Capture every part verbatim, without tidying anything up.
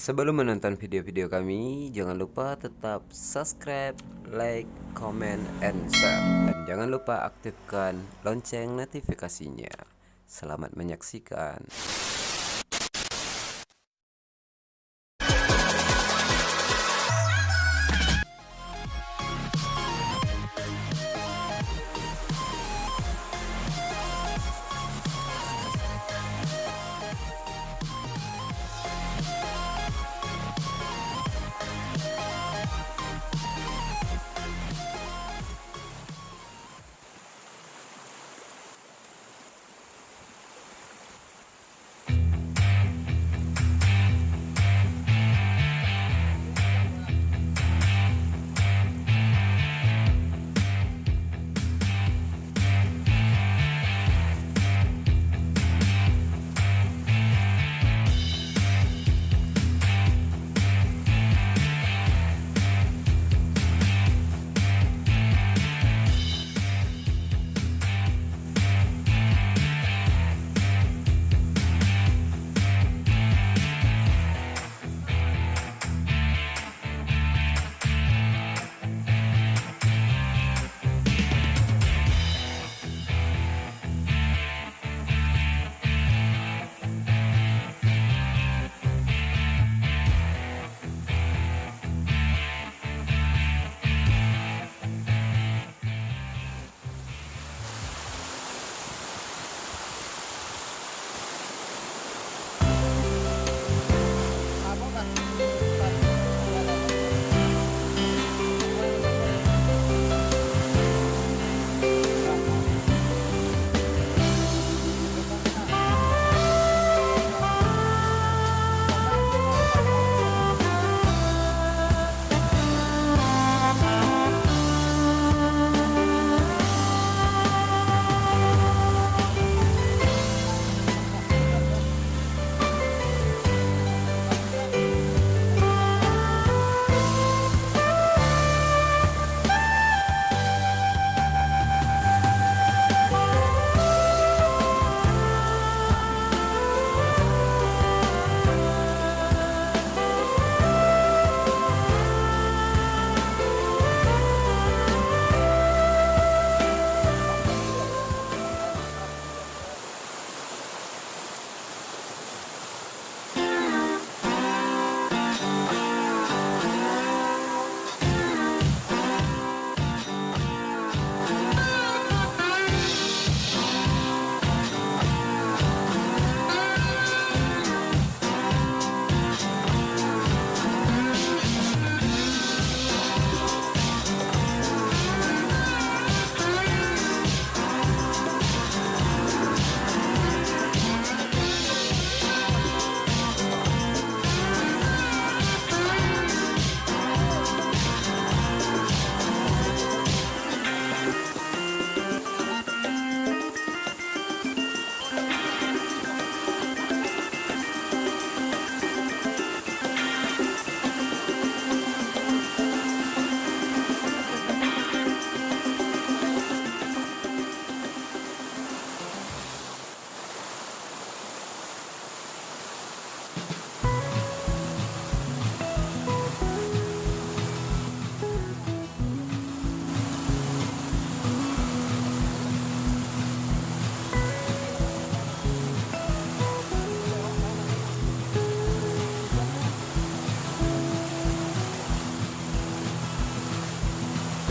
Sebelum menonton video-video kami, jangan lupa tetap subscribe, like, comment, and share. Dan jangan lupa aktifkan lonceng notifikasinya. Selamat menyaksikan.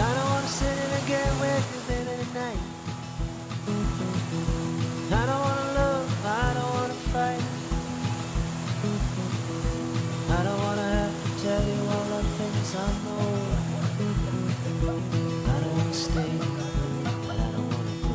I don't wanna sit in a gateway, baby, tonight. I don't wanna love, I don't wanna fight. I don't wanna have to tell you all the things I know. I don't wanna stay, but I don't wanna go.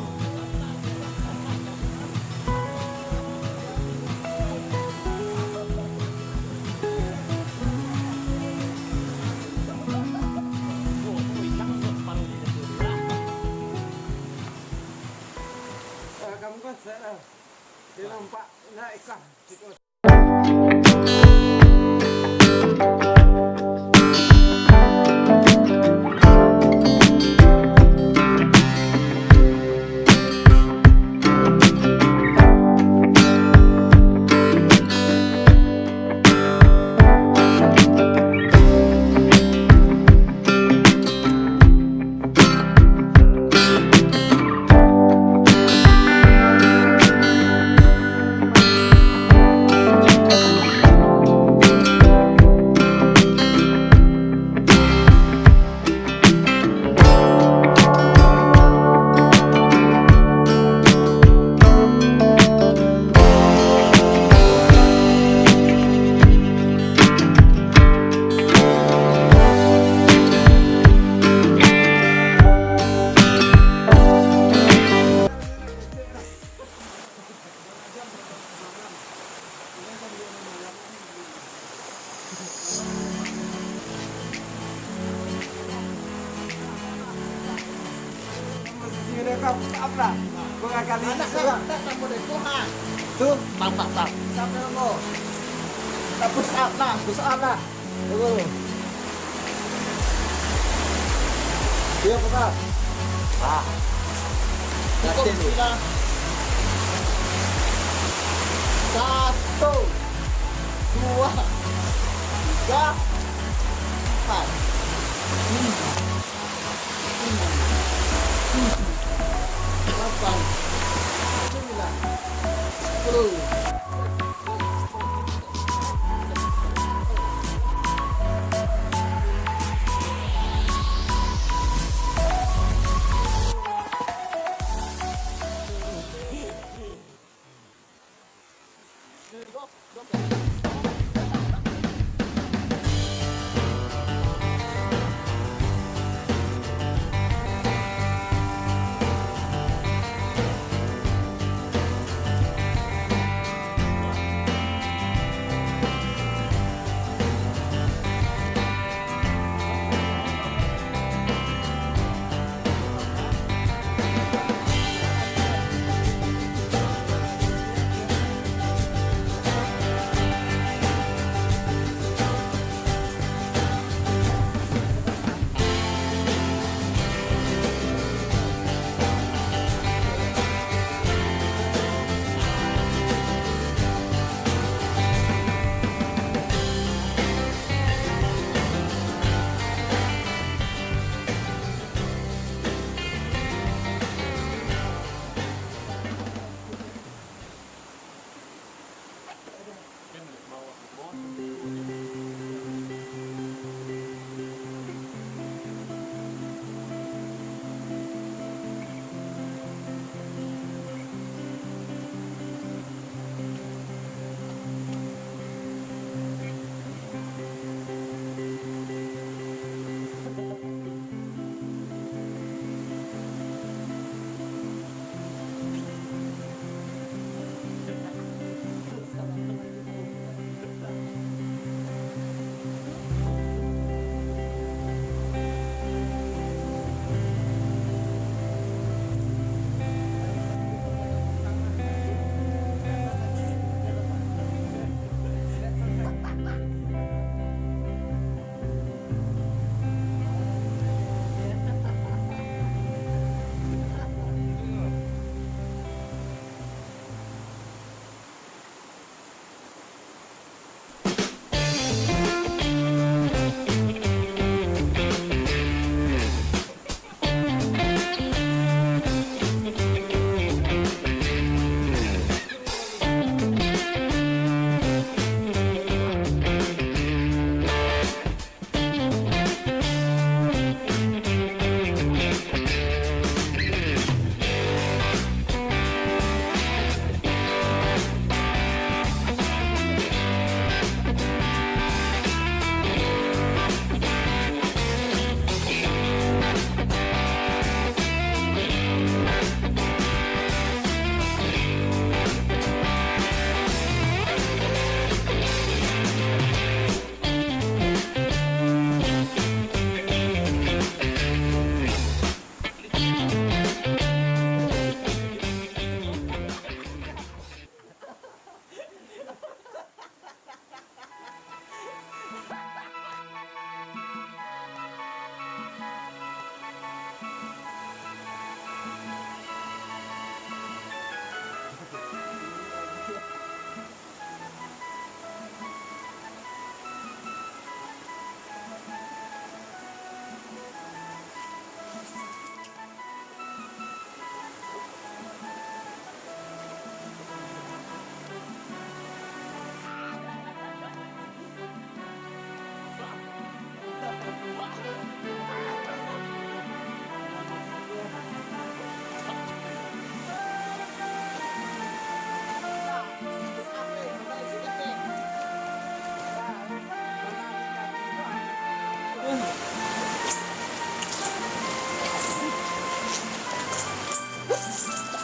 Push up lah. Dua kali. Anak push up. Anak tak sama deh. Tuh, ha. Tu. Bang, bang, bang. Push up lah, bang. Tak push up lah, push up lah. Tuh. Dia push up. Ah. Cukup, latihan dulu. Bismillah. Satu. Dua. Tiga. Empat. Lima.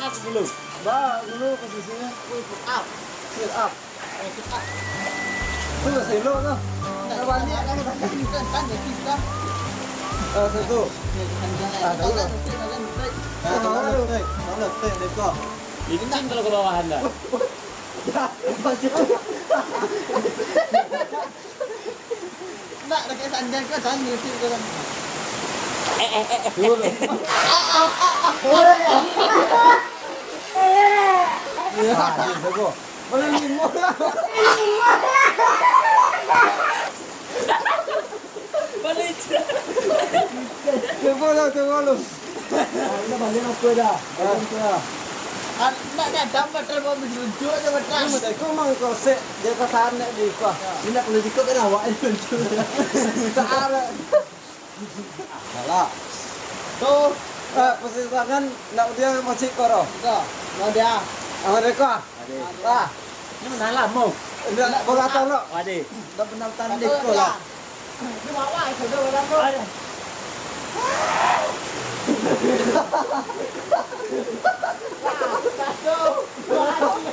Up dulu. Ba, dulu posisinyo. Wih, up. Sit up. Tu lah selok tu. Nak balik lah, nak balik. Kan, kan, kan, kan. Ah, satu. Ah, tahu lah. Ah, tahu lah. Licin kalau ka bawahan dah. Nak, nak kaya sandal kau, jangan ngelucu kau kan. Dulu. Ya, jago. Mana limo? Balik. Coba lah, coba lu. Ah, ini balik apa dah? Balik apa? Ah, nak datang batal mau melucu aja batal. Ini kau mang kosek, dia ke sana di kau. Ini nak perlu dikau kan awak ini lucu. Searah. Salah. Tu. Eh, posisi tangan, nak dia masih koro. Tu. Mau dia. Awak dia kau. Ade. Ah. Ini mana lamo? Ini nak bola tolok. Ade. Dah pernah tanding kau lah. Di bawah, sudah bola tu. Ade. Satu, dua, tiga.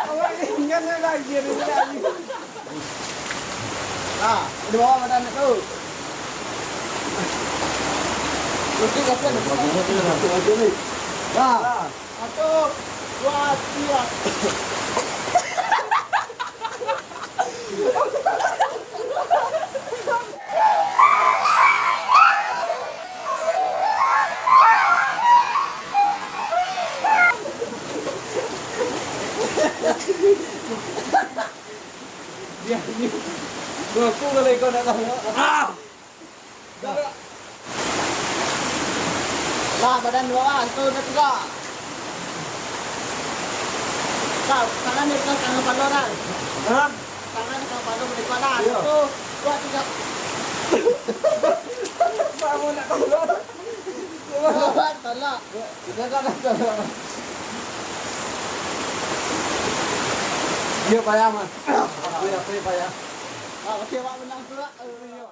Awak ingat lagi, lagi. Nah, di bawah badan tu. Lutut kaki ada. Nah. Satu, dua, tiga. Dia ni. Aku kalau ikut nak tahu. Ah! Lah, badan dua, ah, tu dah tegak. Lah, tangan di atas, tangan kepala dah. Hah? Tangan kepala boleh kuat dah. Iyo. Satu, dua, tiga. Bangun nak tolong. Tolong, tolong. Dah, dah, dah, tolong. Iyo, payah, Mas. Iyo, payah. Ah, okey, awak menang tu lah. Iyo.